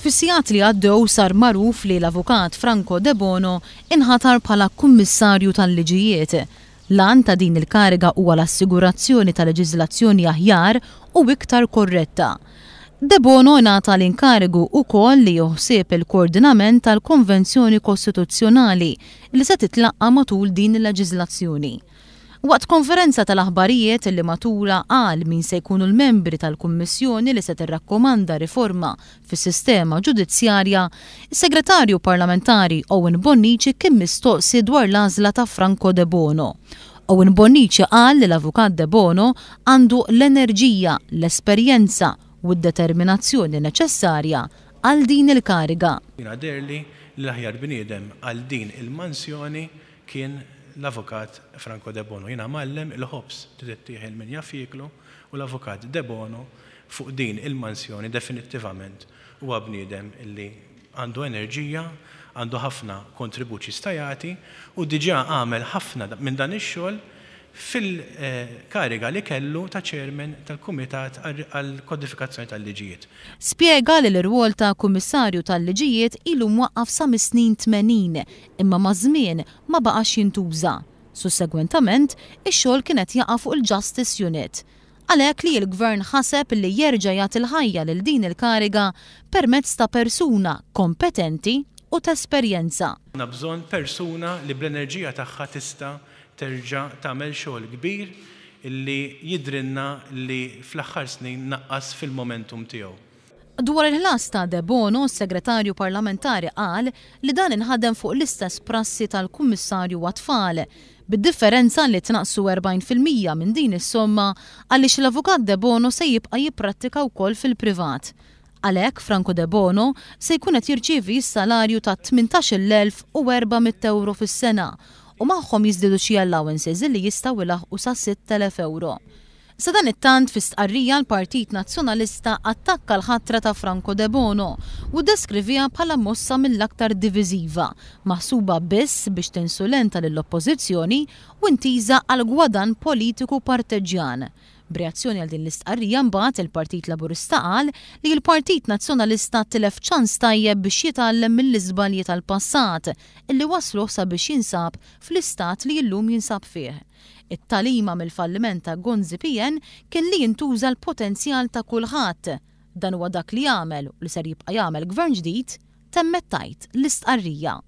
Fis-sigħat li għaddew sar magħruf li l-Avukat Franco Debono inħatar bħala Kummissarju tal-Liġijiet. L-għan ta' din il-kariga huwa l-assigurazzjoni ta' leġiżlazzjoni aħjar u iktar korretta. Debono ingħata l-inkarigu ukoll li jieħu ħsieb il-koordinament tal-Konvenzjoni Kostituzzjonali li se titlaqqa' matul din il-leġiżlazzjoni. Waqt konferenza tal-aħbarijiet li matulha qal min se jkunu l-membri tal-Kummissjoni li se tirrakkomanda riforma fis-sistema ġudizzjarja, is-Segretarju Parlamentari Owen Bonnici kien mistoqsi dwar l-għażla ta' Franco Debono. Owen Bonnici qal li l-Avukat Debono għandu l-enerġija, l-esperjenza u d-determinazzjoni neċessarja għal din il-kariga. Jiena deherli li l-aħjar bniedem għal din il-mansjoni Kien l-Avukat Franco Debono. Jiena mgħallem il-ħobż trid ittieħel min jaf jieklu u l-Avukat Debono fuq din il-mansjoni definittivament huwa bniedem li għandu enerġija, għandu ħafna kontribut x'jista' jagħti u diġà għamel ħafna minn dan ix-xogħol fil-kariga li kellu ta' Chairman tal-Kumitat għall-Kodifikazzjoni tal-Liġijiet. Spjega li l-irwol ta' Kummissarju tal-Liġijiet ilu mwaqqaf sa mis-snin 80 imma maż-żmien ma baqax jintuża. Sussegwentament, ix-xogħol kien qed jaqa' fuq il-Justice Unit. Għalhekk li l-Gvern ħaseb li jerġa' jagħti l-ħajja lil din il-kariga permezz ta' persuna kompetenti u t'esperjenza. Għandna bżonn persuna li bl-enerġija tagħha tista' terġa' tagħmel xogħol kbir li jidhrilna li fl-aħħar snin naqqas fil-momentum tiegħu. Dwar il-ħlas ta' Debono, s-Segretarju Parlamentari qal li dan inħadem fuq l-istess prassi tal-Kummissarju għat-Tfal, bid-differenza li tnaqqsu 40% minn din is-somma għaliex l-Avukat Debono se jibqa' jipprattika wkoll fil-privat. Għalhekk Franco Debono se jkun qed jirċievi s-salarju ta' 18,400 ewro fis-sena u magħhom jiżdiedu xi allowances li jistgħu ilaħħqu sa 6,000 ewro. Sadanittant, fi stqarrija l-Partit Nazzjonalista attakka l-ħatra ta' Franco Debono u ddeskriviha bħala mossa mill-aktar diviżiva, maħsuba biss biex tinsulenta lill-Oppożizzjoni u intiża għal gwadann politiku parteġġjan. B'reazzjoni għal din l-istqarrija mbagħad il-Partit Laburista qal li l-Partit Nazzjonalista tilef ċans tajjeb biex jitgħallem mill-iżbalji tal-passat illi wassluh sabiex jinsab fl-istat li illum jinsab fih. It-tagħlima mill-falliment ta' Gonzi PN kien li jintuża l-potenzjal ta' kulħadd. Dan huwa dak li għamel u li ser jibqa' jagħmel Gvern ġdid, temmet tgħid l-istqarrija.